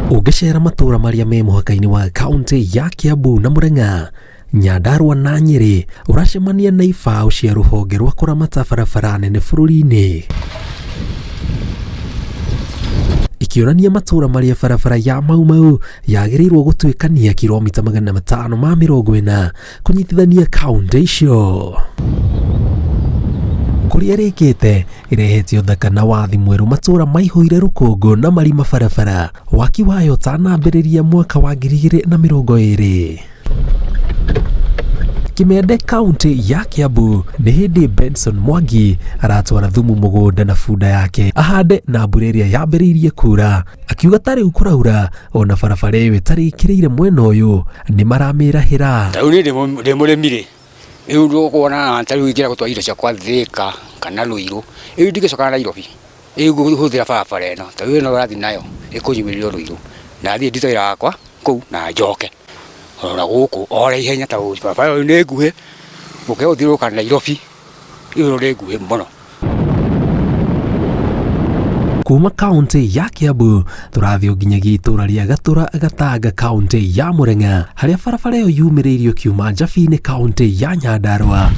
Ũngĩcera matũra marĩa me mũhaka-inĩ wa kaunti ya Kiambu na Murang'a, Nyandarua na Nyĩrĩ, ũracemania na ibaũ cia rũhonge rwa kũramata barabara nene bũrũri-inĩ, ikĩonania matũra marĩa barabara ya Mau Mau yagĩrĩirwo gũtuĩkania kilomita 540 kũnyitithania kaunti icio. Kũrĩa ĩrĩkĩte ĩrehete ũthaka na wathi mwerũ matũra maihũire rũkũngũ na marima barabara, waki wayo ũtanambĩrĩria mwaka wa 2020. Kimende kaunti ya Kiambu nĩ hĩndĩ Benson Mwangi aratwara thumu mũgũnda na bunda yake ahande na mbura ĩrĩa yambĩrĩirie kura, akiuga ta rĩu kũraura ona barabara ĩyo ĩtarĩkĩrĩire mwena ũyũ nĩ maramĩrahĩra. Ta rĩu niĩ ndĩ mũrĩmi rĩ, rĩu ndũkuona ta rĩu ingĩenda gũtwara indo ciakwa Thĩka kana Rũirũ, rĩu ndingĩcoka na Nairobi, rĩu ngũhũthĩra barabara ĩno, ta rĩu ĩno ũrathiĩ nayo ĩkũnyumĩria Rũirũ, na thiĩ ndute wĩra wakwa kũu na njoke ona gũkũ o ihenya tondũ barabara ĩyo nĩ nguhĩ gũkĩra gũthiũrũrũka Nairobi, ĩyo nĩ nguhĩ mũno. Kuma kaunti ya Kiambu tũrathiĩ nginyagia itũra rĩa Gatũra Gatanga kaunti ya Murang'a harĩa barabara ĩyo yumĩrĩirio kiuma Njabi-inĩ kaunti ya Nyandarua.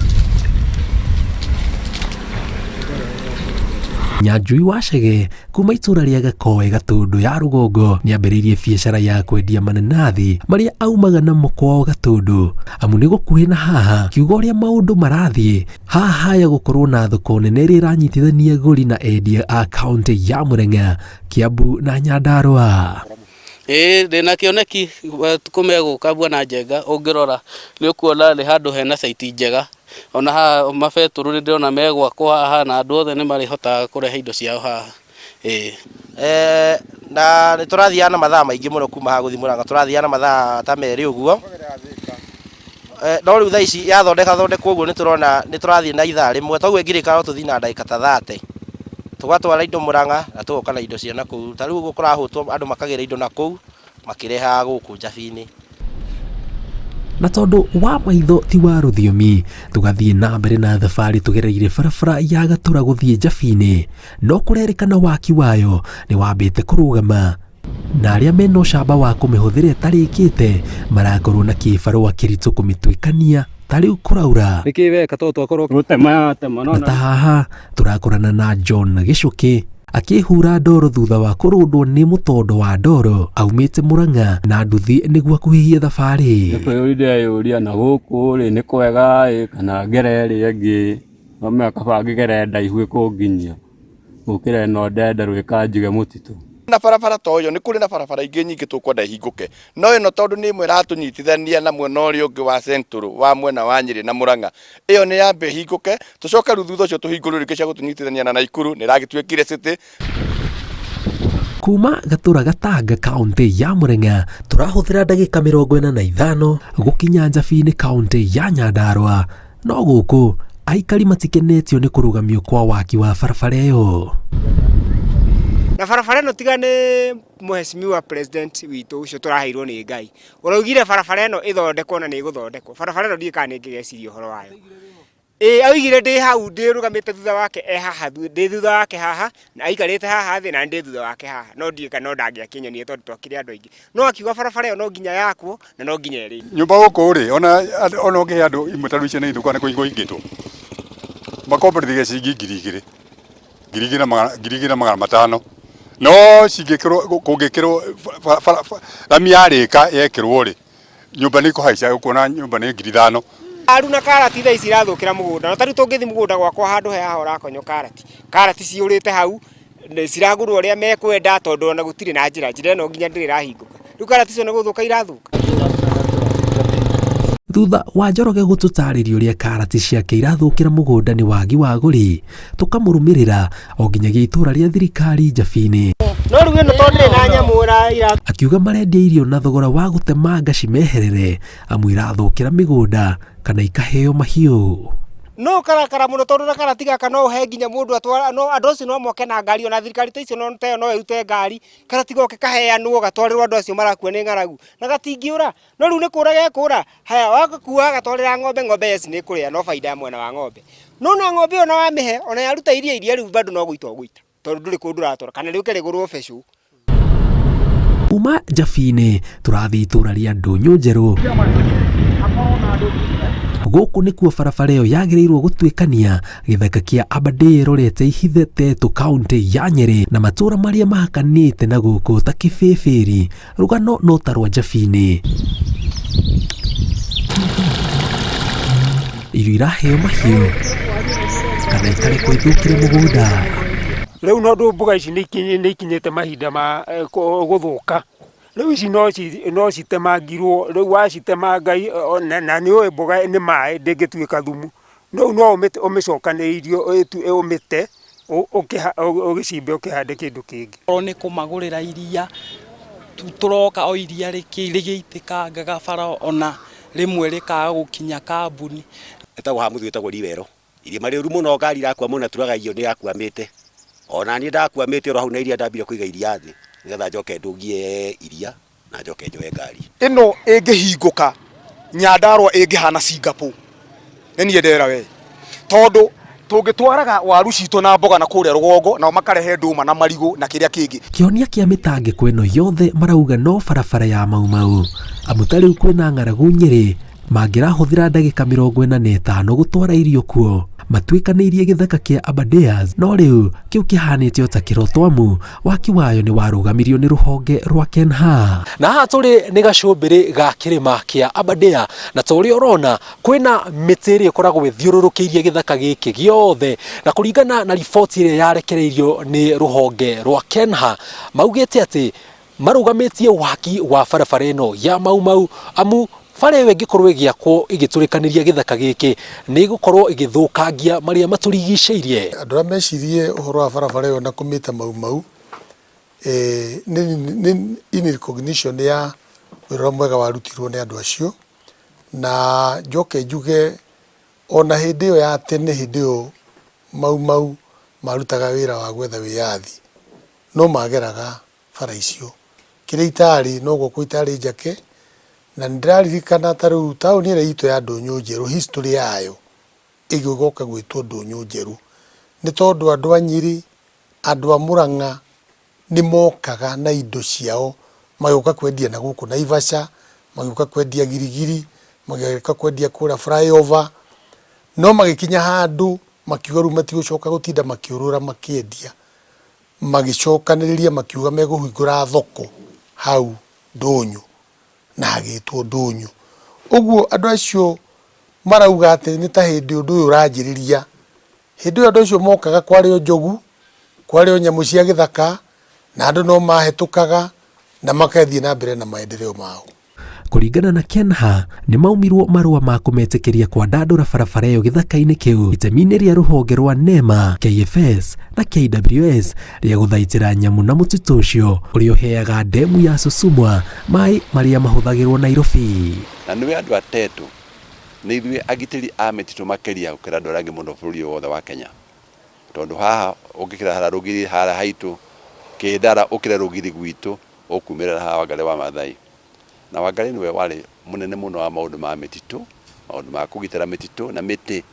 Nyanjui wa Chege kuma itũra rĩa Gakoe Gatũndũ ya rũgongo nĩambĩrĩirie biacara ya kwendia mananathi marĩa aumaga namo kwao Gatũndũ, amu nĩ gũkuhĩ na haha kiuga ũrĩa maũndũ marathiĩ haha haya gũkorwo na thoko nene ĩrĩa ĩranyitithania agũri na endia a kaunti ya Murang'a, Kiambu na Nyandarua. Ĩĩ ndĩna kĩoneki matukũ megũka bwana Njenga, ũngĩrora nĩ ũkuona nĩ handũ hena site njega, ona haha mabetũrũ nĩ ndĩrona megwakwo haha na andũ othe nĩ marĩhotaga kũrehe indo ciao haha, ĩĩ. Na nĩ tũrathiaga na mathaa maingĩ mũno kuma haha gũthiĩ Mũrang'a, tũrathiaga na mathaa ta merĩ ũguo. No rĩu thaa ici yathondeka thondekwo ũguo nĩ tũrona nĩ tũrathiĩ na ithaa rĩmwe, toguo ĩngĩrĩka no tũthiĩ na ndagĩka ta 30. Tũgatwara indo Mũrang'a na tũgoka na indo cia nakũu. Ta rĩu ũguo kũrahũtwo andũ makagĩra indo nakũu makĩrehaga gũkũ Njabi-inĩ. Na tondũ wa maitho ti wa rũthiomi, tũgathiĩ na mbere na thabarĩ tũgereire barabara ya Gatũra gũthiĩ Njabi-inĩ, no kũrerĩkana waki wayo nĩ wambĩte kũrũgama, na arĩa mena ũcamba wa kũmĩhũthĩra ĩtarĩkĩte marakorwo na kĩbarũa kĩritũ kũmĩtuĩkania ta rĩu kũraura. Nĩkĩ weka to twakorwo gũtema tema no. Na ta haha tũrakorana na John Gĩcũkĩ akĩhura ndoro thutha wa kũrũndwo nĩ mũtondo wa ndoro aumĩte Mũrang'a na nduthi nĩguo akuhĩhie thabarĩ. Nĩ kwĩyũria ndĩreyũria na gũkũ rĩ nĩ kwega ĩ kana ngere ĩrĩa ĩngĩ, no menya kaba ngĩgere ndaihu ĩkũnginyia gũkĩra ĩno ndenderũ ĩkanjiga mũtitũ. Na barabara ta ũyũ nĩ kũrĩ na barabara ingĩ nyingĩ tũkwenda ihingũke, no ĩno tondũ nĩ ĩmwe ĩratũnyitithania na mwena ũrĩa ũngĩ wa Central wa mwena wa Nyĩrĩ na Mũrang'a, ĩyo nĩ yambe ĩhingũke, tũcoke rĩu thutha ũcio tũhingũrwo rĩngĩ cia gũtũnyitithania na Naikuru, nĩ ĩragĩtuĩkire city. Kuma Gatũra Gatanga kaunti ya Murang'a tũrahũthĩra ndagĩka 45 gũkinya Njabi-inĩ kaunti ya Nyandarua, no gũkũ aikari matikenetio nĩ kũrũgamio kwa waki wa barabara ĩyo. Na barabara ĩno tiga nĩ mũheshimiwa president witũ ũcio tũraheirwo nĩ Ngai, ũraugire barabara ĩno ĩthondekwo na nĩ ĩgũthondekwo. Barabara ĩno ndiũĩ kana nĩ ngĩgeciria ũhoro wayo. Ĩĩ augire ndĩ hau ndĩrũgamĩte thutha wake e haha, ndĩ thutha wake haha, na aikarĩte haha thĩ na ndĩ thutha wake haha, no ndiũĩ kana no ndangĩakĩnyonire tondũ twakĩrĩ andũ aingĩ. No akiuga barabara ĩyo no nginya yakwo na no nginya ĩrĩkio. Nyũmba gũkũ rĩ, ona ona ũngĩhe andũ imwe ta rĩu ciana ithũka nĩ kũingwo ingĩtwo, makomborithia ciringi 2000, 2500, no cingĩkĩrwo kũngĩkĩrwo rami yarĩka yekĩrwo rĩ, nyũmba nĩ ikũhaica ũkuona nyũmba nĩ 5000. Waru na karati thaa ici irathũkĩra mũgũnda, na ta rĩu tũngĩthiĩ mũgũnda gwakwa handũ he haha ũrakonyo karati, karati ciyũrĩte hau, ciragũrwo ũrĩa mekwenda tondũ ona gũtirĩ na njĩra, njĩra ĩno nginya ndĩrĩ ĩrahingũka, rĩu karati icio nĩ gũthũka irathũka. Thutha wa Njoroge gũtũtarĩria ũrĩa karati ciake irathũkĩra mũgũnda nĩ wagi wa agũri, tũkamũrũmĩrĩra o nginyagia itũra rĩa thirikari Njabi-inĩ. No rĩu ĩno tondũ ndĩrĩ na nyamũ ĩra Akiuga marendia irio na thogora wa gũtemanga cimeherere amu irathũkĩra mĩgũnda kana ikaheo mahiũ. No ũkarakara mũno tondũ na karati gaka no ũhe nginya mũndũ atwara, no andũ acio no moke na ngari, ona thirikari ta icio no ta ĩyo no ĩrute ngari, karati goke kaheanwo gatwarĩrwo andũ acio marakua nĩ ng'aragu, na gatingĩũra. No rĩu nĩ kũra gekũra, haya wagakua gatwarĩra ng'ombe, ng'ombe yes nĩ ĩkũrĩa no baida ya mwena wa ng'ombe. No na ng'ombe ĩyo ona wamĩhe, ona yaruta iria, iria rĩu bado no gũita ũgũita, tondũ ndũrĩ kũndũ ũratwara, kana rĩũke rĩgũrwo becũ. Kuma Njabi-inĩ tũrathiĩ itũra rĩa Ndũnyũ Njerũ. Gũkũ nĩkuo barabara ĩyo yagĩrĩirwo gũtuĩkania gĩthaka kĩa Aberdare ĩrorete Ihithe Tetu kaunti ya Nyĩrĩ na matũra marĩa mahakanĩte na gũkũ ta Kĩbĩbĩri. Rũgano no ta rwa Njabi-inĩ. Irio iraheo mahiũ kana ikarekwo ithũkĩre mũgũnda. Rĩu no ndũ mboga ici nĩ ikinyĩte mahinda ma gũthũka, rĩu ici no citemangirwo, rĩu wacitemanga na nĩ ũĩ mboga nĩ maĩ ndĩngĩtuĩka thumu, rĩu no ũmĩcokanĩrĩrie ũmĩte ũgĩcimbe ũkĩhande kĩndũ kĩngĩ. Okorwo nĩ kũmagũrĩra iria, tũroka o iria rĩgĩitĩkangaga bara ona rĩmwe rĩkaga gũkinya kambuni. Etagwo haha mũthuri wĩtagwo Riwero. Irima rĩũru mũno ngari irakua mũno turaga irio nĩ yakwamĩte. Ona niĩ ndakwamĩte oro hau na iria ndambire kũiga iria thĩ nĩgetha njoke ndũngie iria na njoke njoe ngari. Ĩno ĩngĩhingũka Nyandarua ĩngĩhana Singapore. Nĩ niĩ ndera we. Tondũ tũngĩtwaraga waru citũ na mboga na kũrĩa rũgongo nao makarehe ndũma na marigũ na kĩrĩa kĩngĩ. Kĩhonia kĩa mĩtangĩko ĩno yothe marauga no barabara ya Mau Mau. Amu ta rĩu kwĩna ng'aragu Nyĩrĩ, mangĩrahũthĩra ndagĩka 45 gũtwara irio kuo. Matuĩkanĩirie gĩthaka kĩa Aberdares no rĩu kĩu kĩhanĩte o ta kĩroto amu waki wayo nĩ warũgamirio nĩ rũhonge rwa KENHA. Na haha tũrĩ nĩ gacũmbĩrĩ ga kĩrĩma kĩa Aberdare na ta ũrĩa ũrona kwĩna mĩtĩ ĩrĩa ĩkoragwo ĩthiũrũrũkĩirie gĩthaka gĩkĩ gĩothe, na kũringana na riboti ĩrĩa yarekereirio nĩ rũhonge rwa KENHA maugĩte atĩ marũgamĩtie waki wa barabara ĩno ya Mau Mau amu bara ĩyo ĩngĩkorwo ĩgĩakwo ĩgĩtũrĩkanĩria gĩthaka gĩkĩ nĩ ĩgũkorwo ĩgĩthũkangia marĩa matũrigicĩirie. Andũ arĩa meciririe ũhoro wa barabara ĩyo na kũmĩta Mau Mau nĩ in recognition ya wĩra ũrĩa mwega warutirwo nĩ andũ acio. Na njoke njuge ona hĩndĩ ĩyo ya tene hĩndĩ ĩyo Mau Mau marutaga wĩra wa gwetha wĩyathi no mageraga bara icio. Kĩrĩa itarĩ no gwakwo itarĩ njake, na nĩ ndĩraririkana ta rĩu taũni ĩrĩa itũ ya Ndũnyũ Njerũ history yayo ĩgĩgoka gwĩtwo Ndũnyũ Njerũ nĩ tondũ andũ a Nyĩrĩ, andũ a Mũrang'a nĩ mokaga na indo ciao magĩũka kwendia na gũkũ Naivasha, magĩũka kwendia Girigiri, magĩũka kwendia kũrĩa Flyover, no magĩkinya handũ makiuga rĩu matigũcoka gũtinda makĩũrũra makĩendia. Magĩcokanĩrĩria makiuga megũhingũra thoko hau ndũnyũ na hagĩtwo ndũnyũ. Ũguo andũ acio marauga atĩ nĩ ta hĩndĩ ũndũ ũyũ ũranjĩrĩria. Hĩndĩ ĩyo andũ acio mokaga kwarĩ o njogu, kwarĩ o nyamũ cia gĩthaka na andũ no mahĩtũkaga na magathiĩ na mbere na maendeleo mao. Kũringana na KENHA, nĩ maumirwo marũa ma kũmetĩkĩria kwandandũra barabara ĩyo gĩthaka-inĩ kĩu itemi-inĩ rĩa rũhonge rwa NEMA, KFS na KWS rĩa gũthaitĩra nyamũ na mũtitũ ũcio ũrĩa ũheaga ndemu ya Susumwa maĩ marĩa mahũthagĩrwo Nairobi. Na nĩwe andũ a Tetu nĩ ithuĩ agitĩri a mĩtitũ makĩria gũkĩra andũ arĩa angĩ mũno bũrũri ũyũ wothe wa Kenya. Tondũ haha ũngĩkĩra harĩa rũgiri harĩa haitũ Kĩndara ũkĩre rũgiri gwitũ ũkumĩrĩra haha Wangarĩ wa Maathai. Na Wangarĩ nĩwe warĩ mũnene mũno wa maũndũ ma mĩtitũ, maũndũ ma kũgitĩra mĩtitũ na mĩtĩ.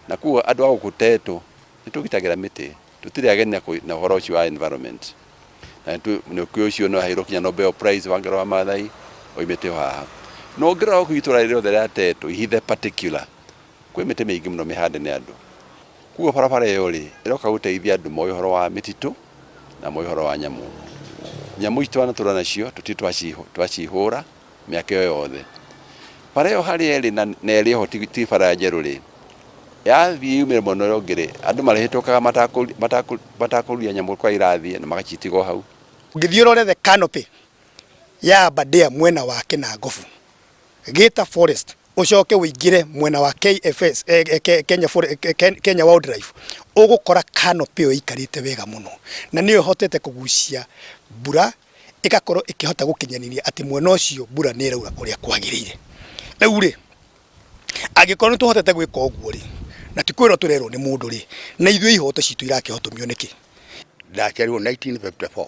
Na koguo andũ a gũkũ Tetu nĩ tũgitagĩra mĩtĩ, tũtirĩ ageni na ũhoro ũcio wa environment. Na nĩkĩo ũcio nĩ aheirwo nginya Nobel Prize Wangarĩ wa Maathai oimĩte o haha. Na ũngĩrora gũkũ itũra rĩrĩ rĩothe rĩa Tetu, Ihithe particular, kwĩ mĩtĩ mĩingĩ mũno mĩhande nĩ andũ. Koguo barabara ĩyo rĩ, ĩroka gũteithia andũ moĩ ũhoro wa mĩtitũ na moĩ ũhoro wa nyamũ. Nyamũ ici twanatũra nacio tũtirĩ twacihũra mĩaka ĩyo yothe. Bara ĩyo harĩa ĩrĩ na ĩrĩ ho ti bara njerũ rĩ, yathiĩ yumĩre mwena ũrĩa ũngĩ rĩ, andũ marĩhĩtũkaga matakũria nyamũ kũrĩa irathiĩ na magacitiga o hau. Ũngĩthiĩ ũrore the canopy ya Aberdare mwena wa Kĩnangobu, Gita Forest ucoke ũingĩre mwena wa KFS, Kenya, Kenya Wildlife ũgũkora canopy ĩyo ĩikarĩte wega mũno na nĩyo ĩhotete kũgucia mbura ĩgakorwo ĩkĩhota gũkinyanĩria atĩ mwena ũcio mbura nĩ ĩraura ũrĩa kwagĩrĩire. Rĩu rĩ, angĩkorwo nĩ tũhotete gwĩka ũguo rĩ, na ti kwĩrwo tũrerwo nĩ mũndũ rĩ, na ithuĩ ihoto citũ irakĩhotomio nĩkĩ? Ndaciarirwo 1954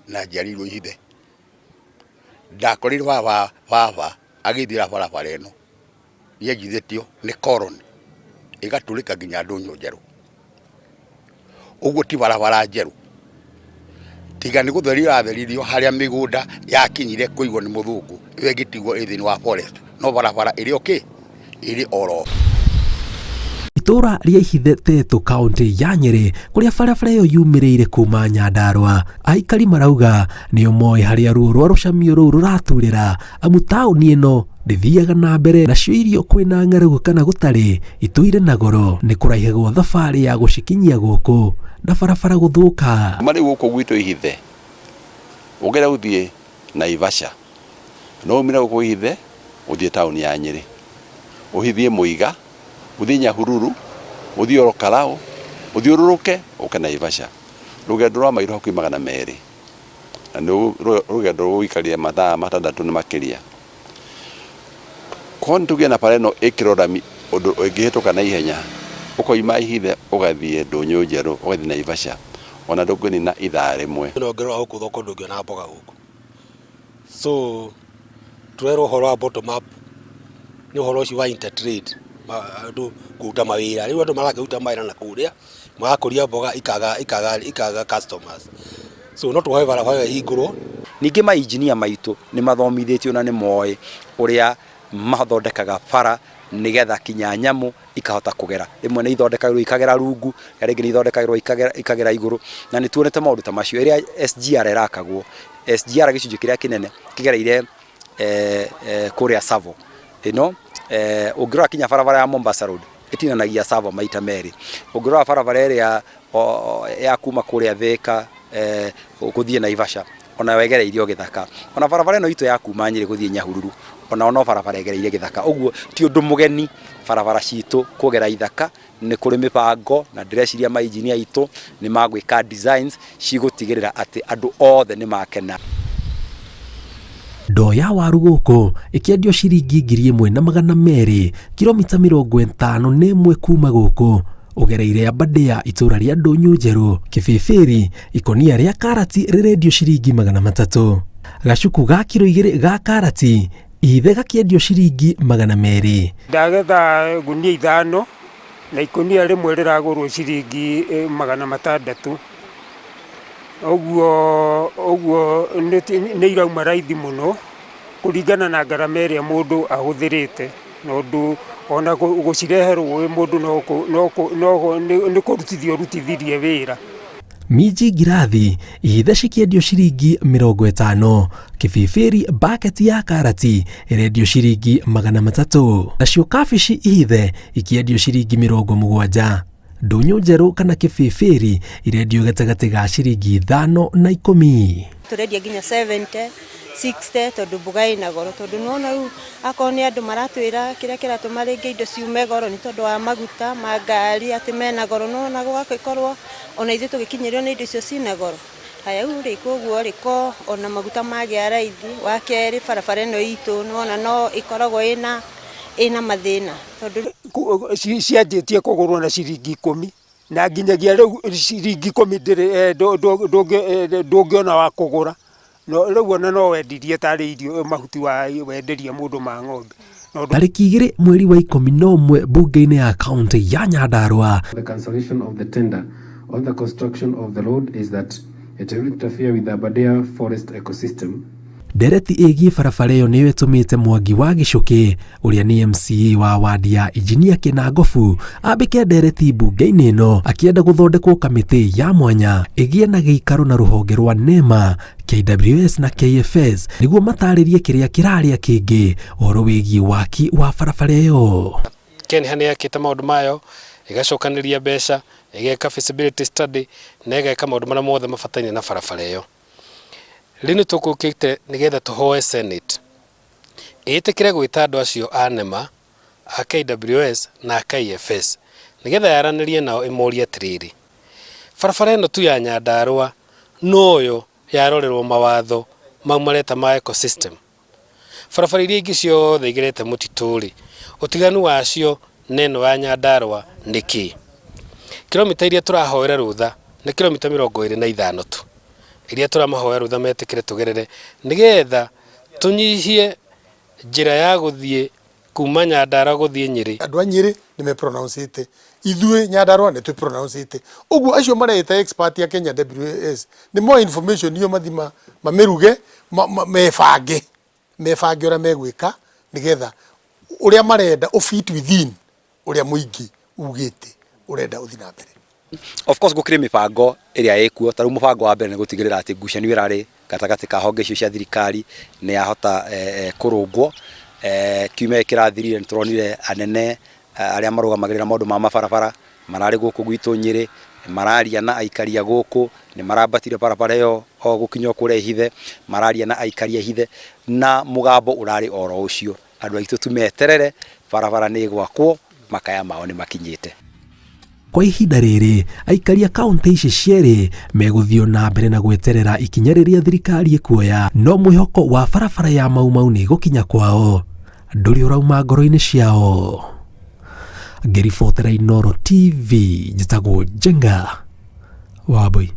na njiarĩirwo Ihithe. Ndakorire baba baba agĩthiĩra barabara ĩno yenjithĩtio nĩ koroni ĩgatũrĩka nginya ndũnyũ njerũ. Ũguo ti barabara njerũ, Tiga nĩ gũtherio ĩratheririo harĩa mĩgũnda yakinyire kũigwo nĩ mũthũngũ, ĩyo ĩngĩtigwo ĩ thĩinĩ wa forest, no barabara ĩrĩ o kĩ? Ĩrĩ oro. Itũũra rĩa Ihithe Tetũ kaũntĩ ya Nyĩrĩ kũrĩa barabara ĩyo yumĩrĩire kuma Nyandarũa, aikari marauga nĩo moĩ harĩa ruo rwa rũcamio rũu rũraturĩra amu taũni ĩno ndĩthiaga na mbere nacio irio kwĩna ng'aragu kana gũtarĩ itũire na goro nĩ kũraiha gwa thabarĩ ya gũcikinyia gũkũ na barabara gũthũka. Kuma rĩu gũkũ gwitũ Ihithe ũngĩenda gũthiĩ Naivasha no umire gũkũ Ihithe ũthiĩ taũni ya Nyĩrĩ, ũthiĩ Mũiga, ũthiĩ Nyahururu, ũthiĩ Ol Kalou, ũthiũrũrũke ũke Naivasha. Rũgendo rwa mairo hakuhĩ 200 na nĩ rũgendo rũgũikaria mathaa matandatũ na makĩria. Korwo nĩ tũgĩe na bara ĩno ĩkĩrwo rami ũndũ ĩngĩhĩtũka na ihenya, ũkoima Ihithe ũgathiĩ Ndũnyũ Njerũ, ũgathiĩ Naivasha, ona ndũngĩnina ithaa rĩmwe. Ĩno ũngĩrora gũkũ thoko ndũngĩona mboga gũkũ. So tũrerwo ũhoro wa bottom up nĩ ũhoro ũcio wa intertrade andũ kũruta mawĩra. Rĩu andũ marakĩruta mawĩra na kũrĩa magakũria mboga ikaga ikaga ikaga customers. So no tũhoe barabara ĩyo ĩhingũrwo. Ningĩ ma engineer maitũ nĩ mathomithĩtio na nĩ moĩ ũrĩa mathondekaga bara nĩgetha kinya nyamũ ikahota kũgera. Rĩmwe nĩ ithondekagĩrwo ikagera rungu, rĩrĩa rĩngĩ nĩ ithondekagĩrwo ikagera igũrũ, na nĩ tuonete maũndũ ta macio. Rĩrĩa SGR ĩrakagwo, SGR gĩcunjĩ kĩrĩa kĩnene kĩgereire kũrĩa Tsavo. Ĩno ũngĩrora kinya barabara ya Mombasa Road ĩtinanagia Tsavo maita merĩ. Ũngĩrora barabara ĩrĩa ya kuma kũrĩa Thĩka gũthiĩ Naivasha onayo ĩgereirie o gĩthaka. Ona barabara ĩno itũ ya kuma Nyĩrĩ gũthiĩ Nyahururu onayo no barabara ĩgereire gĩthaka. Ũguo ti ũndũ mũgeni barabara citũ kũgera ithaka, nĩ kũrĩ mĩbango na ndĩreciria ma engineer aitũ nĩ magwĩka designs cigũtigĩrĩra atĩ andũ othe nĩ makena. Ndoo ya waru gũkũ ĩkĩendio ciringi 1200 kilomita 51 kuma gũkũ ũgereire Aberdare itũra rĩa Ndũnyũ Njerũ Kĩbĩbĩri ikũnia rĩa karati rĩrendio ciringi 300 gacuku ga kiro 2 ga karati Ihithe gakĩendio ciringi 200. Ndagetha ngunia ithano na ikũnia rĩmwe rĩragũrwo ciringi 600. Ũguo ũguo nĩ irauma raithi mũno kũringana na ngarama ĩrĩa mũndũ ahũthĩrĩte na ũndũ ona gũcirehe rũĩ mũndũ nĩ kũrutithia ũrutithirie wĩra. Minji ngirathi ihithe cikĩendio ciringi 50, kĩbĩbĩri baketi ya karati ĩrendio ciringi 300, nacio kabici ihithe ikĩendio ciringi 70, ndũnyũ njerũ kana kĩbĩbĩri irendio gatagatĩ ga ciringi 5 na 10. Tũrendia nginya 70, 60 tondũ mboga ĩna goro tondũ nĩwona rĩu akorwo nĩ andũ maratwĩra kĩrĩa kĩratũma rĩngĩ indo ciume goro nĩ tondũ wa maguta ma ngari atĩ mena goro nĩwona gũgagĩkorwo ona ithuĩ tũgĩkinyĩrwo nĩ indo icio ciĩna goro. Haya rĩu rĩ koguo rĩ ko ona maguta magĩa raithi, wa kerĩ barabara ĩno itũ nĩwona no ĩkoragwo ĩna ĩna mathĩna tondũ Cianjĩtie kũgũrwo na ciringi 10 na nginyagia rĩu ciringi 10 ndĩrĩ ndũngĩona wa kũgũra. Rĩu ona no wendirie tarĩ irio mahuti wenderia mũndũ ma ng'ombe. Tarĩki 2 mweri wa 11 mbunge-inĩ ya kaunti ya Nyandarua. The cancellation of the tender on the construction of the road is that it will interfere with the Aberdare forest ecosystem. Ndereti ĩgiĩ barabara ĩyo nĩyo ĩtũmĩte Mwangi wa Gĩcũkĩ ũrĩa nĩ MCA wa wadi ya Injinia Kĩnangobu ambĩke ndereti mbunge-inĩ ĩno akĩenda gũthondekwo kamĩtĩ ya mwanya ĩgĩe na gĩikaro na rũhonge rwa NEMA, KWS na KFS nĩguo matarĩrie kĩrĩa kĩrarĩa kĩngĩ ũhoro wĩgiĩ waki wa barabara ĩyo. KeNHA nĩ yakĩte maũndũ mayo, ĩgacokanĩrĩria mbeca, ĩgeka feasibility study na ĩgeka maũndũ marĩa mothe mabataine na barabara ĩyo. Rĩu nĩ tũkũkĩte nĩgetha tũhoe Senate ĩtĩkĩre gwĩta andũ acio a NEMA, a KWS na a KFS nĩgetha yaranĩrie nao ĩmorie atĩrĩrĩ, barabara ĩno tu ya Nyandarũa noyo yarorerwo mawatho mau mareta ma ecosystem? Barabara iria ingĩ ciothe igerete mũtitũ rĩ, ũtiganu wacio na ĩno ya Nyandarũa nĩ kĩĩ? Kilomita iria tũrahoera rũtha nĩ kilomita 25 tu, iria tũramahoya rũtha metĩkĩre tũgerere nĩgetha tũnyihie njĩra ya gũthiĩ Kuma Nyandarua gũthiĩ Nyĩrĩ. Andũ a Nyĩrĩ nĩ me pronounce-ĩte, ithuĩ Nyandarua nĩ twĩ pronounce-ĩte. Ũguo acio mareĩta expert a Kenya WS nĩ moe information ĩyo mathiĩ mamĩruge mebange, mebange ũrĩa megwĩka nĩgetha ũrĩa marenda ũ fit within ũrĩa mũingĩ ugĩte ũrenda ũthiĩ na mbere. Of course gũkĩrĩ mĩbango ĩrĩa ĩkuo, ta rĩu mũbango wa mbere nĩ gũtigĩrĩra atĩ ngucanio ĩrarĩ gatagatĩ ka honge icio cia thirikari nĩ yahota kũrũngwo. Kiumia gĩkĩ kĩrathirire nĩ tũronire anene arĩa marũgamagĩrĩra maũndũ ma mabarabara mararĩ gũkũ gwitũ Nyĩrĩ, mararia na aikari a gũkũ, nĩ marambatire barabara ĩyo o gũkinya o kũrĩa Ihithe, mararia na aikari a Ihithe na mũgambo ũrarĩ oro ũcio. Andũ aitũ tu meterere, barabara nĩ ĩgwakwo, makaya mao nĩ makinyĩte. Kwa ihinda rĩrĩ, aikari a kauntĩ ici cierĩ megũthiĩ o na mbere na gweterera ikinya rĩrĩa thirikari ĩkuoya, no mwĩhoko wa barabara ya Mau Mau nĩ ĩgũkinya kwao ndũrĩ ũrauma ngoro-inĩ ciao. Ngĩribotera Inooro TV, njĩtagwo Njenga Wambui.